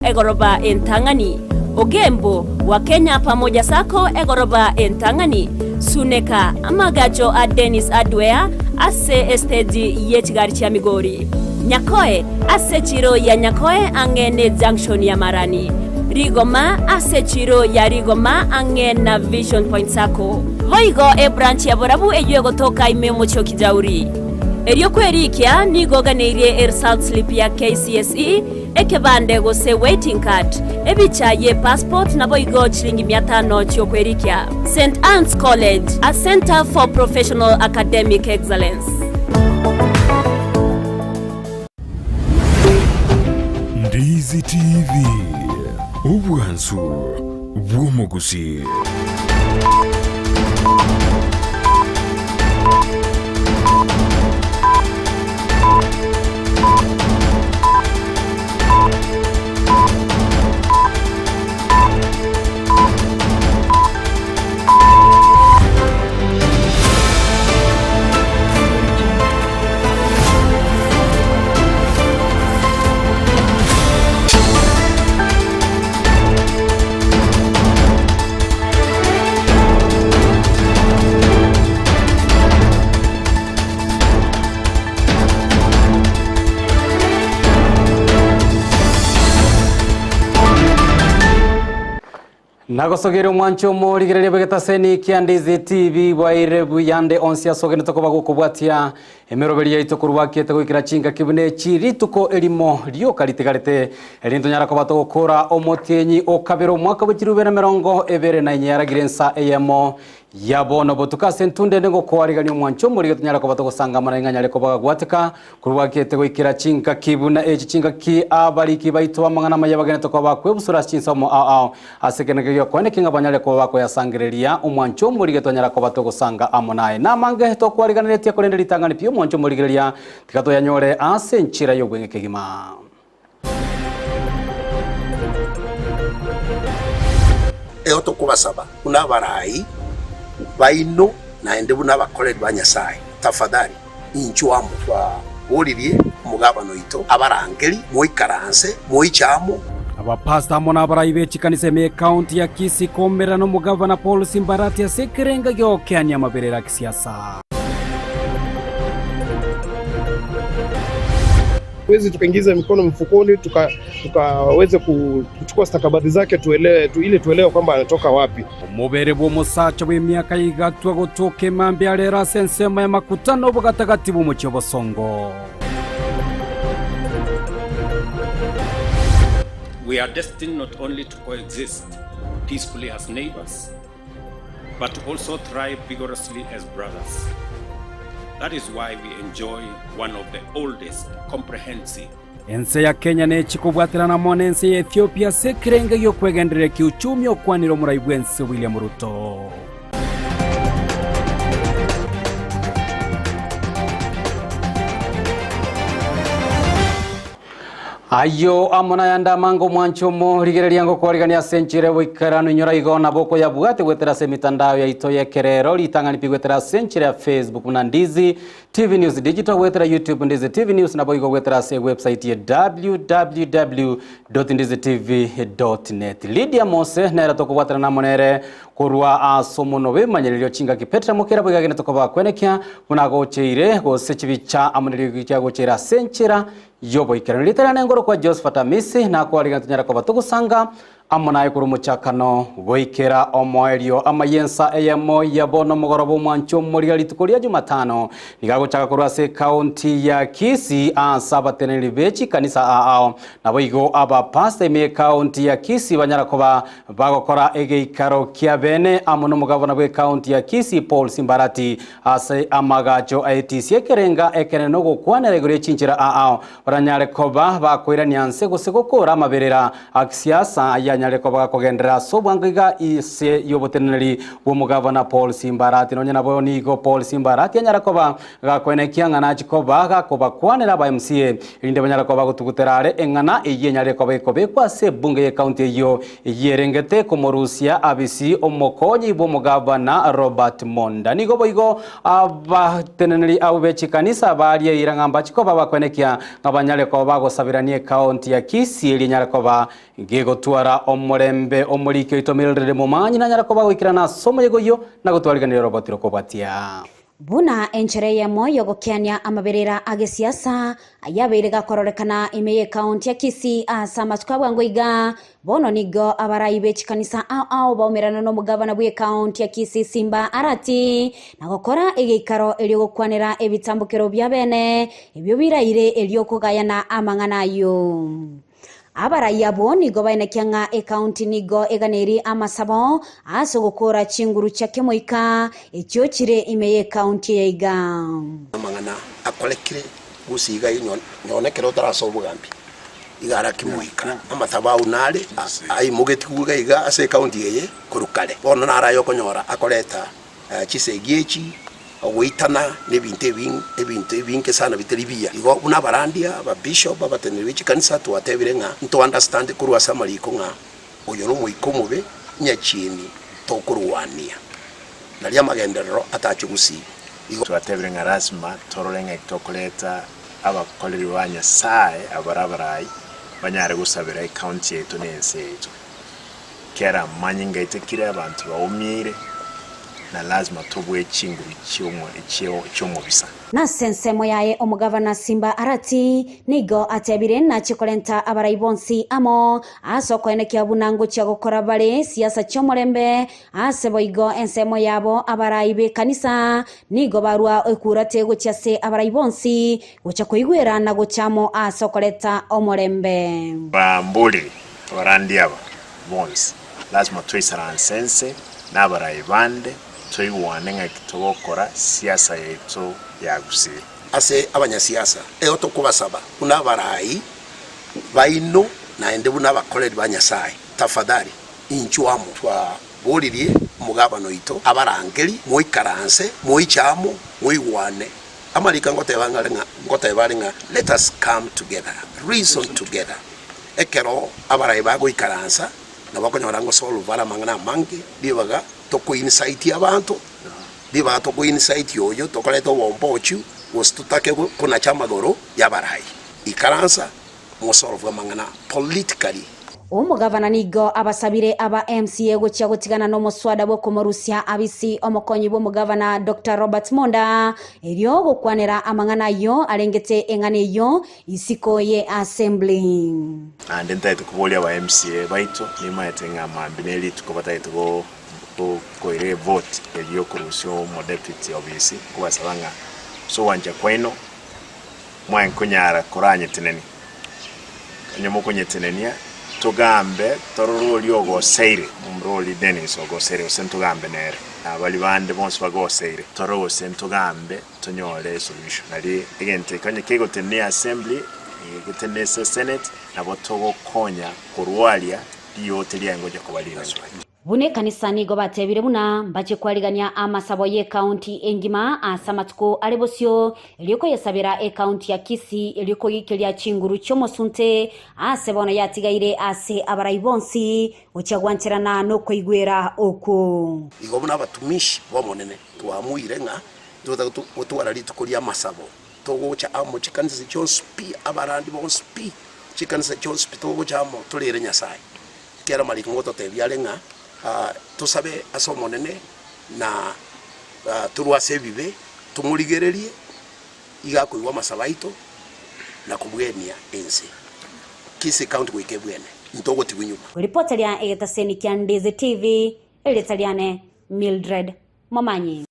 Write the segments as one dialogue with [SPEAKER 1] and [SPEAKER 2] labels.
[SPEAKER 1] Egoroba entang'ani, Ogembo, wa Kenya Pamoja Sacco Egoroba entang'ani, Suneka, amagacho a Dennis Hardware ase esteji ye chigari chia Migori. Nyakoe, ase echiro ya Nyakoe ang'e ne junction ya Marani. Rigoma, ase echiro ya Rigoma ang'e na Vision Point Sacco. Boigo ebranch ya Borabu eyio egotoka ime omochie o Kijauri. Erio kwerikia nigo oganeirie eresult slip ya KCSE, Ekebande gose waiting card, ebicha ye passport naboigo chiringi mia tano chiokwerikia. St Anne's College, a centre for professional academic excellence.
[SPEAKER 2] Ndizi TV, obwansu bw'omogusii.
[SPEAKER 3] Nagosogeire omwancho omorigereria bw'egetaseni kia Ndizi TV bwaire buyande onsi ase ogenete koba gokobwatia emeroberi yaito korwa akiete goikera chingaki buna echi rituko erimo rioka ritigarete erinde tonyara koba togokora omotienyi o kabere omwaka bwe chirube na emerongo ebere na inye yaragire ensa eyemo Ya bono botuko ase entunda ende ngokoarigania omwancho omorige tonyare koba togosangamana ing'a nyare koba gagwateka korwa gete goikera chingaki buna echi chingaki abariki baito b'amang'ana amaya bagenete koba bakwebusura ase chinsomo ao ao ase ekerengo gi'okoeneki ng'a banyare koba bakoyasangereria omwancho omorige twanyara koba togosanga amo naye. Namange tokwariganeretie korende ritang'ani pi omwancho omorigereria tiga toyanyore ase enchera y'obweng'e kegima.
[SPEAKER 4] Igo tokobasaba buna abarai baino naende buna abakoreri ba Nyasae, tafadhali inchuo amo. Twaboririe omogabana oito abarangeri, moikaranse, moiche amo.
[SPEAKER 3] Abapastor amo nabarai be chikanisa ime y'Ekaunti ya Kisii komerera nomogavana Paul Simbarati ase ekerenga giokeania amaberera a kisiasa.
[SPEAKER 5] Hatuwezi tukaingiza mikono mfukoni tukaweze kuchukua stakabadhi zake tuelewe, tu, ili tuelewe kwamba anatoka wapi.
[SPEAKER 3] Omobere bw'omosacha bw'emiaka igatwa gotoka emambia arero ase ensemo y'amakutano obogatagati bw'omochie obosongo.
[SPEAKER 6] We are destined not only to coexist peacefully as neighbors, but to also thrive vigorously as brothers. That is why we enjoy one of the oldest comprehensive
[SPEAKER 3] Ense ya Kenya nechi kobwaterana amo nense ya Ethiopia ase ekerengo gi'okwegendereria kiuchumi okwanire omorai bw'ense William Ruto. Ayio amo nayande amange omwanche omo, rigereria ngokwarigania ase enchera y'oboikeranu inyora igo nabo okoyabwate goetera ase emitandao yaito y'ekerero ritang'ani pi goetera ase enchera ya Facebook buna Ndizi TV News Digital goetera YouTube Ndizi TV News naboigo goetera ase ewebsite ye www.ndizitv.net. Lydia Mose nere tokobwaterana amo nere korwa ase omonwa bw'ebimanyererio chingaki Petra Mokera boigo agenete koba kwenekia buna agocheire gose chibicha amo neriogi kiagocheire ase enchera y'oboikeranu. Rieta riane ngorokwa Josephat Amisi, nakwarigania tonyare koba togosanga amo naye korwa omochakano goikera omoerio. Amayia ensa eyemo ya bono omogoroba omwancho omoriga rituko ria Jumatano nigo agochaka korwa ase ekaunti ya Kisii ase abateneneri be chikanisa aao. Naboigo abapasta ime y'ekaunti ya Kisii banyara koba bagokora egeikaro kia bene amo nomogabana bw'ekaunti ya Kisii Paul Simbarati Ase amagacho aetisia ekerenga ekenene nogokwanera igoro ye chinchera aao, baranyare koba bakoirania nse gose gokoora amaberera a kisiasa ayanyare. anyare koba gakogenderera ase obwango iga ise y'oboteneneri bw'omogavana Paul Simba Arati. Nonya nabo nigo Paul Simba Arati anyara koba gakoenekia ng'a nachie koba gakobakwanera aba MCA erinde banyare koba bagotugutera are eng'ana eyio enyare koba ekobekwa ase ebunge y'ecounty eyio eyio erengete komorusia abisi omokonyi bw'omogavana Robert Monda. Nigo boigo Abateneneri abwo be chikanisa baria eira ng'a mbachie koba abakwenekia ng'a banyare koba bagosabirania ekaonti ya Kisii eria enyare koba gegotwara omorembe. Omoriki oito Mildred Momanyi nanyare koba agoikerana ase omoyega oyio na gotwariganiria oroboti rokobwatia.
[SPEAKER 7] Buna enchera eyemo y'ogokeania amaberera a gesiasa ayabeire gakororekana ime y'ekaonti ya Kisii ase amatuko a bwango iga, Bono nigo abarai be chikanisa ao ao baumerana nomogabana bw'ekaonti ya Kisii Simba Arati na gokora egeikaro erio gokwanera ebitambokero bia bene ebio biraire erio kogayana amang'ana ayio. Abarai abwo nigo baenekia ng'a ekaonti nigo eganeiri amasabo ase ogokora chinguru chia kemoika echio chire ime y'ekaonti eye iga.
[SPEAKER 4] Amang'ana akorekire gose iga nyonekere otarase obogambi. Iga arakimoika amathabau nare aimogetigwe iga iga ase ekaunti eye korwa kare. Bono naro aye okonyora akoreta chisegi echi, ogoitana, na ebinto ebinto ebinge sana bitari biya. Igo buna abarandia, ababishop, abateneneri be chikanisa twatebire ng'a nto understand korwa ase amariko ng'a oyo nomoika omobe nyachieni tokorwania. Nario amagenderero atache gusii. Igo.
[SPEAKER 8] Twatebire ng'a lasima torore ng'aki tokoreta abakoreri ba Nyasae abare abarai banyare gosabera ecounty yaito na ense yaito. Kera amanyinga aitekire abanto baumieire na lazima tobue chinguru chi'omobisa.
[SPEAKER 7] Nase ensemo yaye omogavana Simba Arati nigo atebire nachie korenta abarai bonsi amo ase okoenekia buna ngochia gokora bare siasa chi'omorembe Ase boigo ensemo yabo abarai b'ekanisa nigo barua ekurate gochia ase abarai bonsi, gocha koigwera na gocha amo ase okoreta omorembe.
[SPEAKER 8] Bamborire abarandia aba bonsi, lasima toisaranse ense na abarai bande toigwane ng'aki togokora siasa yaito ya Gusii.
[SPEAKER 4] Ase abanyasiasa, ego tokobasaba buna abarai baino naende buna abakoreri ba Nyasae, tafadhali Inchuo amo twaboririe omogabana oito abarangeri, moikaranse, moiche amo, moigwane. Amariko ngoteba ng'a ng'a ngoteba are ng'a let us come together, reason together. Ekero abarai bagoikaransa nabo okonyora ngosolve bare amang'ana amange, ribaga tokoincite abanto, ribaga tokoincite oyo tokoreta obombochu gose totake konacha amagoro y'abarai. Ikaransa mosolve amang'ana politically.
[SPEAKER 7] Omogavana nigo abasabire aba MCA gochia gotigana nomoswada bw'okomorusia abisi omokonyi bw'omogavana Doctor Robert Monda erio gokwanera amang'ana ayio arengete eng'ana eyio isiko ye assembly.
[SPEAKER 8] Naende ntagete koboria aba MCA baito, nimaete ng'a mambia ne rituko batagete koira evote eria yokorusia omodeputy obisi, nkobasaba ng'a ase ogwancha kwaino mwaye nkonyara koranyetenenia. Onye mokonyetenenia, togambe torore oria ogoseire, momura oria Dennis ogoseire gose ntogambe nere, na baria bande bonsi bagoseire, torore gose ntogambe tonyore esolution. Nari egento eke onye kegotenenia assembly, getenene ase senate, nabo togokonya korwaria riote riaye ngocha koba rinene.
[SPEAKER 7] Buna ekanisa nigo batebire buna mbache kwarigania amasabo y'ecounty engima ase amatuko are bosio, erio koyesabera ecounty ya Kisii erio kogeikeria chinguru chi'omosunte ase bono yatigaire ase abarai bonsi gochia gwancherana nokoigwera okwo.
[SPEAKER 4] Igo buna abatumishi b'Omonene twamoire ng'a ntotagete gotwara rituko ri'amasabo, togocha amo chikanisa chionsi pi, abarandi bonsi pi, chikanisa chionsi pi togocha amo torere Nyasae. Ekiagera amariko ngototebia are ng'a tosabe ase Omonene na torwe ase ebibe, tomorigererie, iga akoigwa amasabo aito na kobwenia ense. Kisii County goika ebwene, ntogotigwa inyuma.
[SPEAKER 7] Ripota ria egetaseni kia Ndizi TV, erieta riane Mildred Momanyi.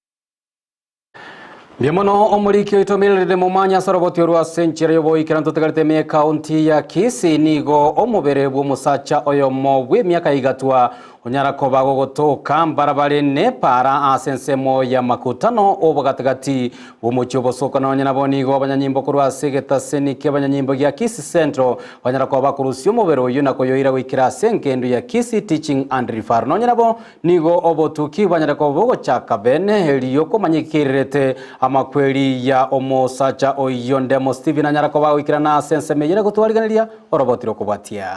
[SPEAKER 3] Mbuya mono omoriki oito Mildred Momanyi ase oroboti orwo ase enchera y'oboikera ntotegerete ime ekaunti ya Kisii nigo omobere bw'omosacha oyomo bw'emiaka ya igatwa Onyara koba gogotoka mbarabare nepara ase ensemo ya makutano obogatagati bw'omochie obosoka nonya nabo nigo abanyanyimbo korwa ase egetaseni ki'abanyanyimbo gia Kisii Central banyara koba bakorusia omobere oyio na koyoira goikera ase engendo ya Kisii Teaching and Referral. Nonya nabo nigo obotuki bwanyare koba bogochaka bene erio komanya ekererete amakweri ya omosacha oyio Ndemo Stephen anyara koba goikerana ase ensemo eyio na gotwarigereria oroboti rokobwatia.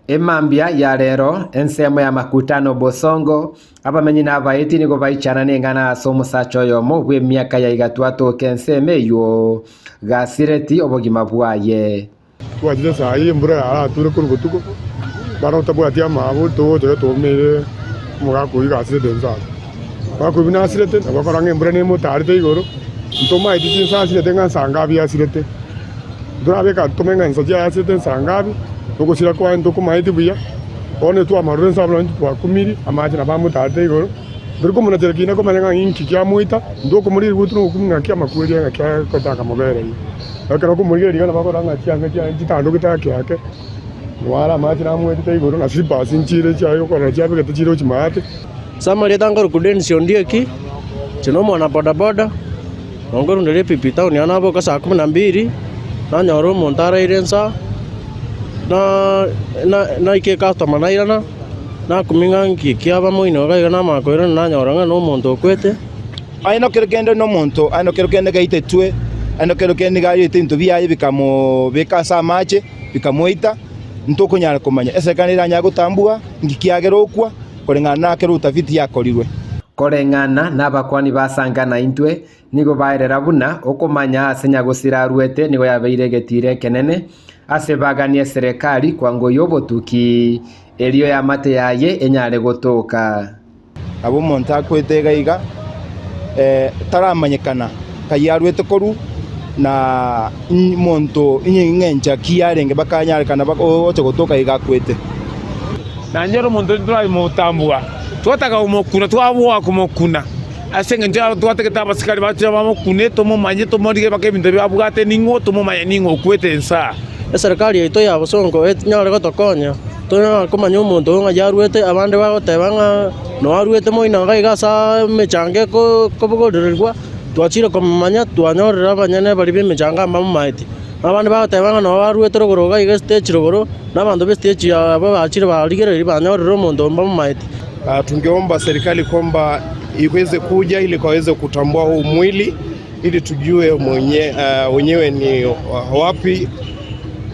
[SPEAKER 9] Emambia ya rero, ensemo ya Makutano Bosongo, abamenyi na abaeti nigo baichana neng'ana ase omosacha oyomo bw'emiaka ya igatwa atoke ensemo eyio, gasireti obogima bwaye.
[SPEAKER 10] Twachire saa eye embura yarature korwa botuko, bara otabwati amaabo togocha twaumeire omogaka oyio gasirete inse ase. Omogaka oyio buna asirete nabo okora ng'a embura nemotarete igoro, ntomaeti chinsa asirete ng'a nsa ngabi asirete. Ntorabeka tome ng'a insa chiaye asirete nsa ngabi, ogosira kwaye ntokomaeti buya, bono twamarure inse abwo naintwe twakumiri, amache nabo amotarete igoro. Ntori komonachera kina komanya ng'a inki kiamoita, intwe okomoria ributu nogokumia ng'aki amakweri aya ng'aki agochaka mobereria. Ekero okomorigereria iga nabo akorora ng'a chianga chiaye nchitandogete ake ake, noare amache namoetete igoro na slippers nchire chiaye okorora chiabegete chire gochia maate.
[SPEAKER 11] Ase amarieta nkorokwa Dennis Ondieki, inche na omwana bodaboda, na nkorunderia epipi town yane naboka saa kumi na mbili, nanyora omonto araire nsa, na naika ecustomer nairana. Nakumia ng'a nki kiaba moino iga iga namanya koirana nanyora ng'a nomonto okwete.
[SPEAKER 12] Aye nokero kende nomonto, aye nokero kende gaitetwe, aye nokero kende nigo ariete ebinto biaye bikamobeka ase amache, bikamoita, ntokonyara komanya. Eserekari neranyare gotambua nki kiagera okwa, koreng'ana na kera utafiti yakorirwe.
[SPEAKER 9] Koreng'ana nabakuani ba Sangana intwe, nigo baerera buna okomanya ase nyagosira aruete nigo yabeire egetiira ekenene ase baganie eserekari kwango y'obotuki, erio eamate yaye enyare gotoka.
[SPEAKER 12] Nabo omonto akwete iga iga, taramanyekana kai arwete korwa, na monto ing'encha ki yarenge bakanyarekana ogocha gotoka iga akwete.
[SPEAKER 13] Nanyora omonto ntoramotambua, twataka komokuna, twaboa komokuna, ase engencho twatagete abasikari bache bamokune, tomomanye, tomorige mpaka ebinto ebi abwate ning'o, tomomanye ning'o okwete ense aa.
[SPEAKER 11] Eserekari yaito ya bosongo enyare gotokonya, tonyare komanya omonto oyo ng'ai arwete, abande bagoteba ng'a noo arwete moino iga iga ase emechango ekobogorerigwa, twachire komomanya twanyorire abanyene baria b'emechango mbamomaeti. Abande bagoteba ng'a noo arwete rogoro iga iga estage rogoro, na abanto b'estage abo bachire barigereiri banyorire omonto oyo mbamomaeti.
[SPEAKER 5] Tungeomba serikali kwamba iweze kuja ili kaweze kutambua huu mwili ili tujue mwenye, wenyewe ni wapi,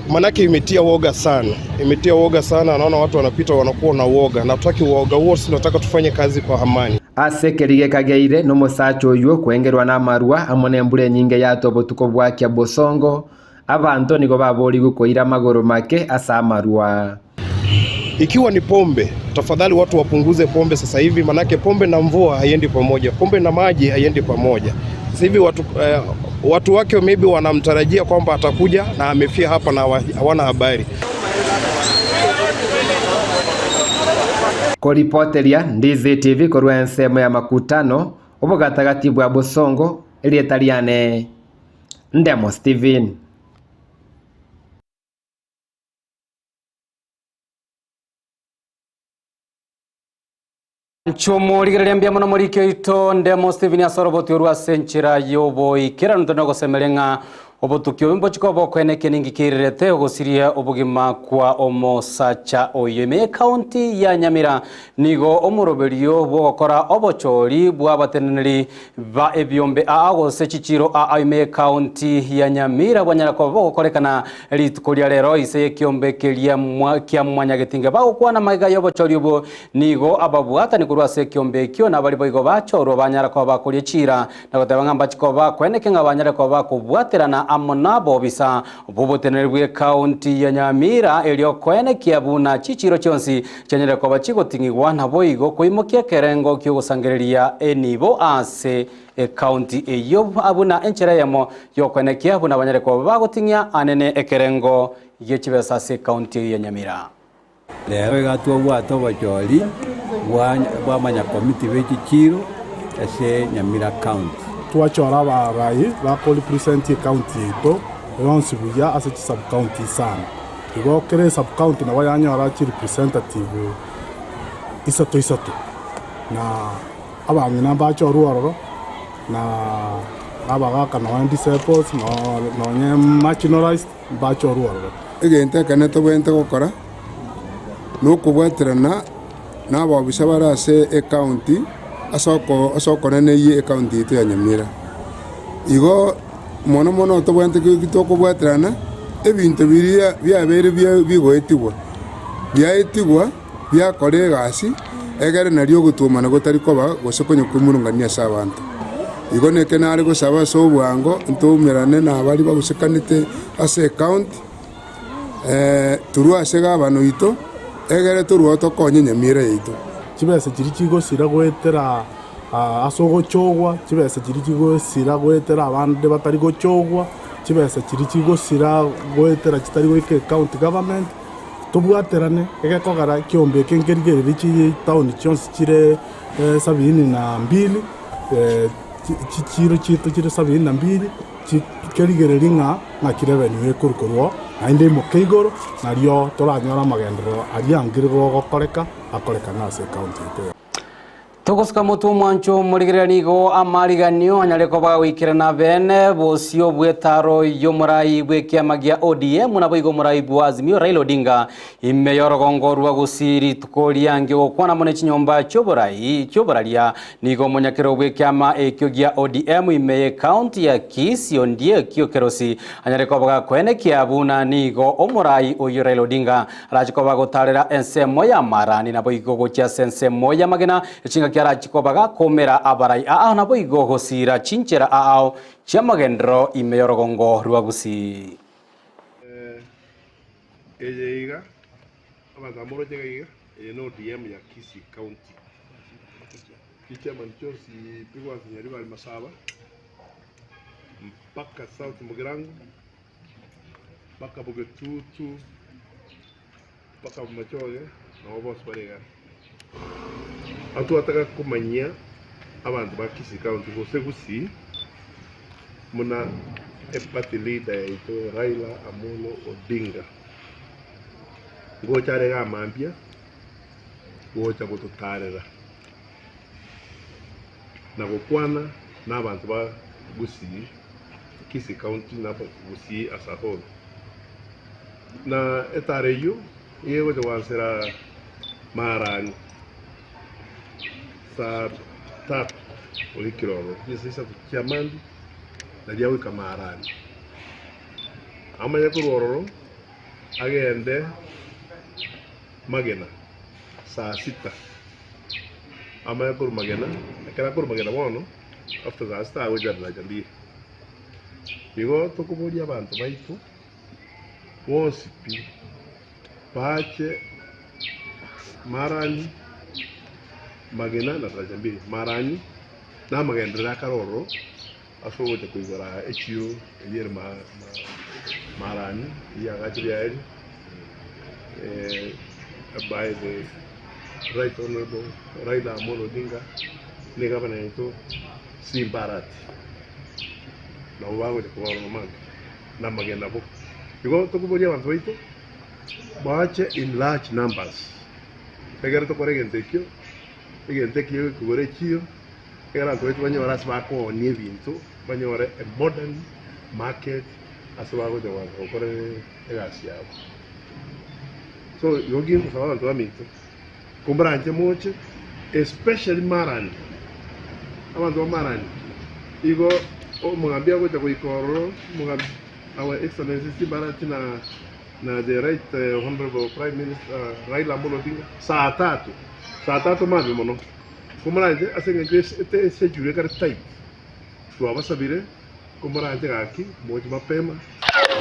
[SPEAKER 5] manake imetia woga sana, imetia woga sana. Naona watu wanapita wanakuwa na woga, na hatutaki woga huo, tunataka tufanye kazi kwa amani.
[SPEAKER 9] Ase ekeriga ekageire nomosacha oyio kwengerwa namarwa amo nembura enyinge yatwa obotuko bwakia bosongo, abanto nigo baborigwe koira amagoro make ase amarwa.
[SPEAKER 5] Ikiwa ni pombe, tafadhali watu wapunguze pombe sasa hivi, manake pombe na mvua haiendi pamoja, pombe na maji haiendi pamoja. Sasa hivi watu, watu wake maybe wanamtarajia kwamba atakuja na amefia hapa na hawana habari.
[SPEAKER 9] Koripoteria Ndizi TV korwa ensemo ya Makutano, obogatagati bwa Bosongo, erieta riane Ndemo Steven.
[SPEAKER 3] Nchomorigereria mbuya mono morike oito Ndemo Stephen ase oroboti orwo ase enchera y'oboikeranu tore nogosemeria ng'a obotuki obo mbochie koba okoenekia ninki keirerete ogosiria obogima kwa omosacha oyo. Ime y'ecounty ya Nyamira nigo omoroberio bw'ogokora obochori bw'abateneneri ba ebiombe aa gose chichiiro aa ime y'ecounty ya Nyamira bwanyara koba bogokorekana rituko ria rero ise y'ekiombe keria kia Mwanyagetinge bagokwana magega y'obochori obwo nigo ababwatani korwa ase ekiombe ekio nabari boigo bachorwa banyara koba bakoria chiira na goteba ng'a mbachi koba bakoeneke ng'a banyare koba bakobwaterana amo nabobisa bw'oboteneneri bw'ecounty ya Nyamira erio koenekia buna chichiiro chionsi Chianyare koba chigoting'igwa naboigo koimokia ekerengo ki'ogosangereria enibo ase ecounty eyio buna enchera eyemo y'okoenekia buna banyare koba bagoting'ia anene ekerengo gie chibesa ase ecounty eyio ya Nyamira.
[SPEAKER 14] Rero iga twabwate obochori bw'abanyakomiti be chichiiro ase Nyamira County.
[SPEAKER 15] Twachora abarai bakorepresent ecounty yaito yonsi buya ase chisubcounty isano. Igo kera esub-county nabo yanyora chirepresentative isato isato, na abang'ina mbachorwe ororo, na abagaka nonya disabled, nonye marginalized mbachorwe ororo.
[SPEAKER 16] Egento ekenene tobwenerete gokora nokobwaterana na abaofisa bare ase ecounty ase ase okoneneyia ecounty yaito ya Nyamira. Igo mono mono tobwenerete ki tokobwaterana ebinto biria biabeire bia bigoetigwa, biaetigwa biakora egasi egere nario ogotuomana gotari koba gose konya kwemurungania ase abanto. Igo neke nare gosaba ase obwango ntoumerane na baria bagosekanete ase ecounty. Torue ase gavana oito, egere torue tokonye nyamira yaito.
[SPEAKER 15] Chibesa chiria chigosira goetera ase ogochogwa, chibesa chiria chigosira goetera abande batari gochogwa, chibesa chiria chigosira goetera chitari goika ecounty government, tobwaterane egekogera ekiombe eke nkerigereria chitown chionsi chire sabini na mbili, chichiro chiaito chire sabini na mbili. Kerigererie ng'a naki revenue ekorwa korwa oo, naende imoke igoro, nario toranyore amagenderero aria angire gokoreka akorekane ase ecounty yaito ya.
[SPEAKER 3] Togosuka motwe omwancho omorigereria nigo amariganio anyare koba goikerana bene bosio bw'etaro y'omorai bw'ekiama gia ODM naboigo omorai bwa Azimio Raila Odinga Ime y'orogongo rwa Gusii rituko riange gokwana amo ne chinyomba chi'oborai chi'oboraria nigo omonyakero bw'ekiama ekio gia ODM ime y'ecounty ya Kisii Ondieki Okerosi anyare koba gakoenekia buna nigo omorai oyio Raila Odinga arache koba gotarera ensemo y'amarani naboigo gochia ase ensemo y'amagena echingaki arache koba gakoumera abarai aao naboigo gosiira chinchera aao chi'amagenderero ime y'orogongo rwa Gusii.
[SPEAKER 17] Eye iga, abanto aba moroche iga iga, eye ne ODM ya Kisii County. Chichairman chionsi pi goansa Nyaribari Masaba, mpaka South Mugirango, mpaka Bogetutu, mpaka Bomachoge, nabo bonsi bare igaa. Abwo twataka komanyia abanto ba Kisii County gose Gusii buna eparty leader yaito Raila Amolo Odinga ngocha are igaa mambia gocha gototarera na gokwana na abanto ba Gusii, Kisii County na Gusii as a whole. Na etara eyio Nigo egocha gwansera maarani saa tatu oikire ororo, chinsa isato chia mambia nario agoika maarani. Amanye korwa ororo agende magena saa sita, amanye korwa magena, ekero akorwa magena bono after saa sita agocha daraja mbili. Igo tokoboria abanto baito. bonsi pi, baache Marani, Magena na Daraja Mbili. Marani namagenderero akare ororo ase ogocha koigora echiro eyio ere Marani, eyio yagachire yaerio by the Right Honourable Raila Amolo Odinga na egavana yaito Simba Arati. Nabo bagocha koba ororo mambia. Namagena bo. Igo tokoboria abanto baito bache in large numbers, egere tokore egento ekio, egento ekio gekogora echiro, egere abanto baito banyore ase bakoonia ebinto, banyore a modern market ase bagocha goansa gokora egasi yabo. So igo gingosaba abanto baminto, komoranche moche especially Marani, abanto ba Marani, igo omogambi agocha goika ororo, omogambi our excellency Simba Arati na na the right honourable prime minister Raila Amolo Odinga saa tatu, saa tatu mambia mono, komoranche ase eng'encho ese eschedule ekare tight, twabasabire komoranche gaki moche mapema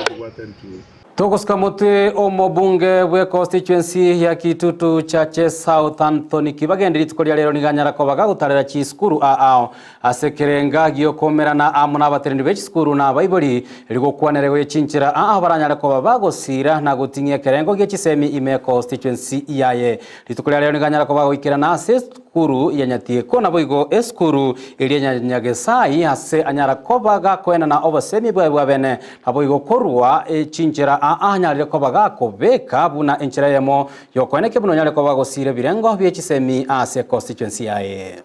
[SPEAKER 17] tobwate entuo.
[SPEAKER 3] Togosuka motwe omobunge bwe constituency ya Kitutu Chache South Anthony Kibagendi rituko ria rero nigo anyara koba gagotarera chisukuru aao ase ekerenga giokomerana amo nabaterendi be chisukuru na abaibori erio gokwanera igo ye chinchera aao baranyare koba bagosira na goting'ia ekerengo gie chisemi ime constituency yaye. Rituko ria rero nigo anyara koba agoikerana ase. esukuru ya Nyatieko naboigo esukuru eria ya Nyagesai ase anyara koba gakoenana obosemi bwaye bwa bene naboigo korwa chinchera aa anyarire koba gakobeka buna enchera eyemo yokoenekia buna onyare koba gosira ebirengo bie chisemi ase econstituency yaye.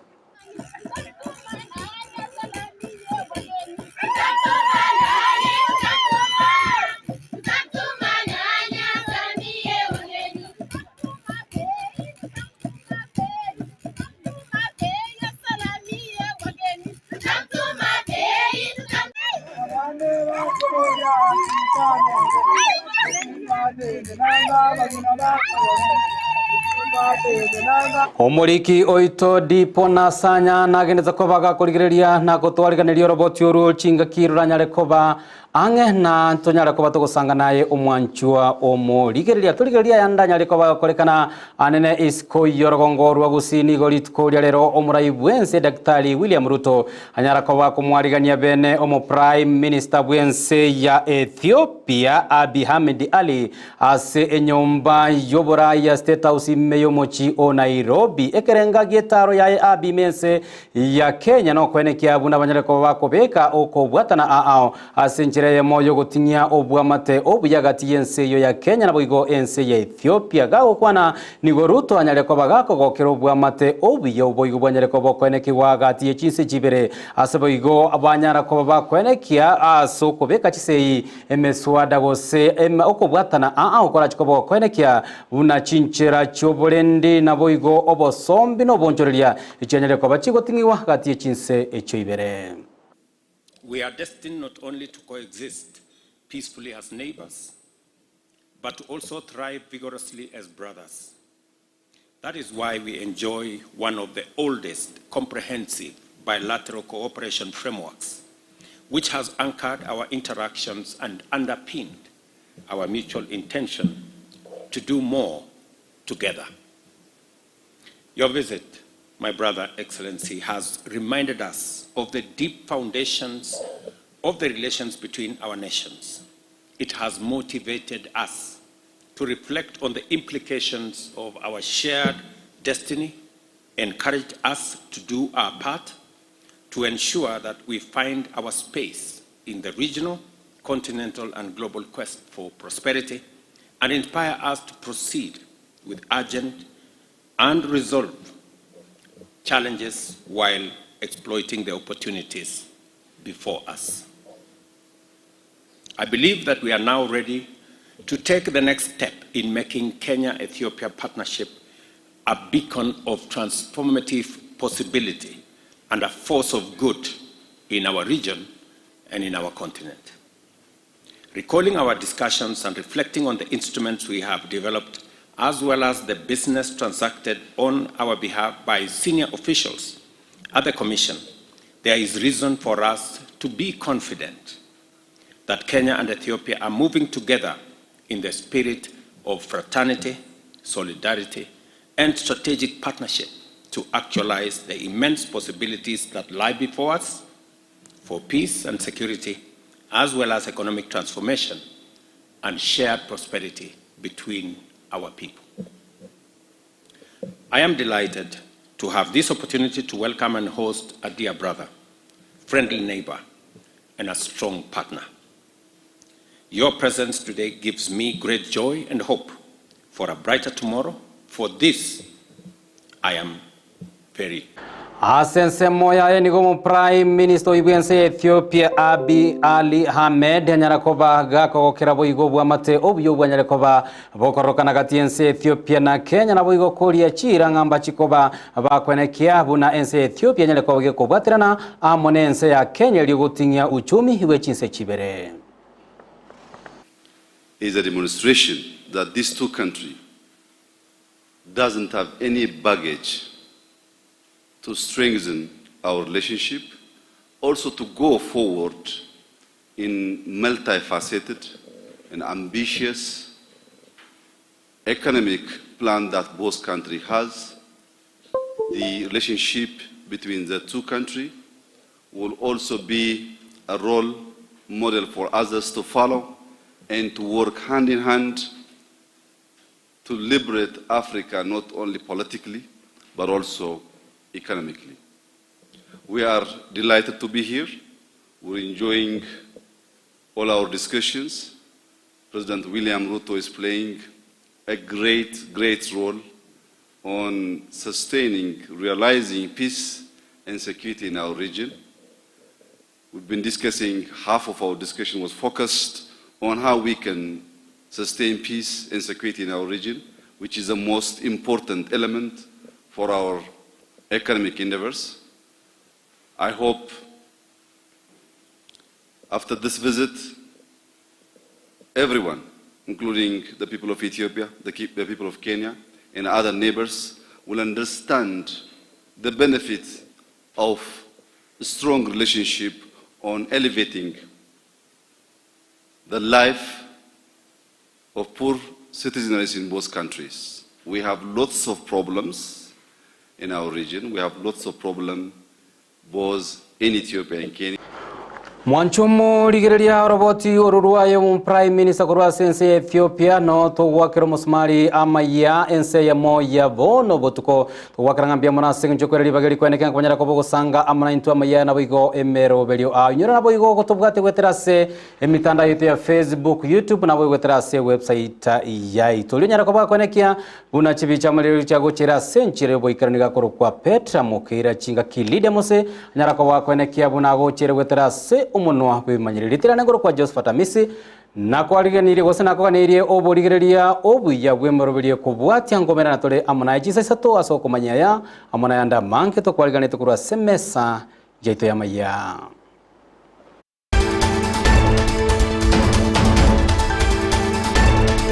[SPEAKER 3] Omoriki oito Dipo Nasanya nagendete koba gakorigereria na gotwariganeria oroboti oru chingaki roranyare koba ang'e na tonyare koba togosanga naye omwanchwa omorigereria torigereria yandanyare koba gakorekana anene isiko yorogongo rwa gusii nigo rituko ria rero omorai bwense Daktari William Ruto anyara koba komwarigania bene omo Prime Minister bwense ya Ethiopia Abiy Ahmed Ali ase enyomba y'oborai ya State House ime y'omochi o Nairobi ekerenga gietaro yaye Abiy mense ya Kenya nokwenekia buna banyare koba bakobeka okobwatana aao ase enchera eyemo yogotinyia obwamate obuya gati y'ense eyo ya Kenya naboigo ense ya Ethiopia gagokwana nigo Ruto anyare koba gakogokera obwamate obuya oboigo bwanyare koba okwenekiwa gati y'echinse chibere ase boigo banyara koba bakwenekia ase okobeka chisei emeswada gose okobwatana aa okorachi koba okwenekia buna chinchera chioborendi naboigo obosombi nobonchoreria echianyare koba chigoting'iwa gati y'echinse echio ibere.
[SPEAKER 6] We are destined not only to coexist peacefully as neighbors, but to also thrive vigorously as brothers. That is why we enjoy one of the oldest comprehensive bilateral cooperation frameworks, which has anchored our interactions and underpinned our mutual intention to do more together. Your visit, my brother, Excellency, has reminded us of the deep foundations of the relations between our nations. It has motivated us to reflect on the implications of our shared destiny, encouraged us to do our part to ensure that we find our space in the regional, continental, and global quest for prosperity, and inspire us to proceed with urgent and resolve challenges while exploiting the opportunities before us. I believe that we are now ready to take the next step in making Kenya-Ethiopia partnership a beacon of transformative possibility and a force of good in our region and in our continent. Recalling our discussions and reflecting on the instruments we have developed, as well as the business transacted on our behalf by senior officials at the Commission, there is reason for us to be confident that Kenya and Ethiopia are moving together in the spirit of fraternity, solidarity, and strategic partnership to actualize the immense possibilities that lie before us for peace and security, as well as economic transformation and shared prosperity between our people. I am delighted to have this opportunity to welcome and host a dear brother, friendly neighbor, and a strong partner. Your presence today gives me great joy and hope for a brighter tomorrow. For this, I am very
[SPEAKER 3] Ase ensemo yaye nigo omo Prime Minister oibwe ense ya Ethiopia Abiy Ali Ahmed anyara koba gakogokera boigo bwamate obuya obwanyare koba bokorokana gati ense ya Ethiopia na Kenya naboigo koria chira ng'amba chikoba bakwenekia buna ense ya Ethiopia anyare koba gekobwaterana amo na ense ya Kenya erio goting'ia uchumi bwe chinse chibere.
[SPEAKER 18] Is a demonstration that these two countries doesn't have any baggage to strengthen our relationship, also to go forward in multifaceted and ambitious economic plan that both countries has. The relationship between the two countries will also be a role model for others to follow and to work hand in hand to liberate Africa not only politically but also economically. We are delighted to be here. We're enjoying all our discussions. President William Ruto is playing a great, great role on sustaining, realizing peace and security in our region. We've been discussing, half of our discussion was focused on how we can sustain peace and security in our region, which is the most important element for our economic endeavors. I hope after this visit, everyone, including the people of Ethiopia, the, the people of Kenya, and other neighbors, will understand the benefit of a strong relationship on elevating the life of poor citizens in both countries. We have lots of problems in our region. We have lots of problems both in Ethiopia and Kenya.
[SPEAKER 3] Mwanchumu rigereria oroboti oru rwaye mu prime minister korwa ase ense ya Ethiopia no togwakera omosimari amaya ense yamo ya bono botuko togwakera ng'ambia mono ase eng'encho kwera ribaga rikweneke nkonyara koba ogosanga amana intwe amaya nabo igo emeroberio inyora nabo igo gotobwate gwetera ase emitandao yaito ya Facebook, YouTube nabo gwetera ase website yaito rionyara koba kwenekia buna chibicha amarero chiagochera ase enchera yoboikeranu gakorokwa Petra Mokeira chingaki Lydia Mose anyara koba kwenekia buna agochera gwetera ase omonwa bw'emanyereri ritirane ngoro kwa Josephat Amisi nakwariganirie gose nakoganirie oborigereria obuya bw'emoroberie kobwatia ngomerana tore amo naye chisa isato ase okomanya aya amo naye ande amange tokwariganete korwa ase emesa yaito ya maya.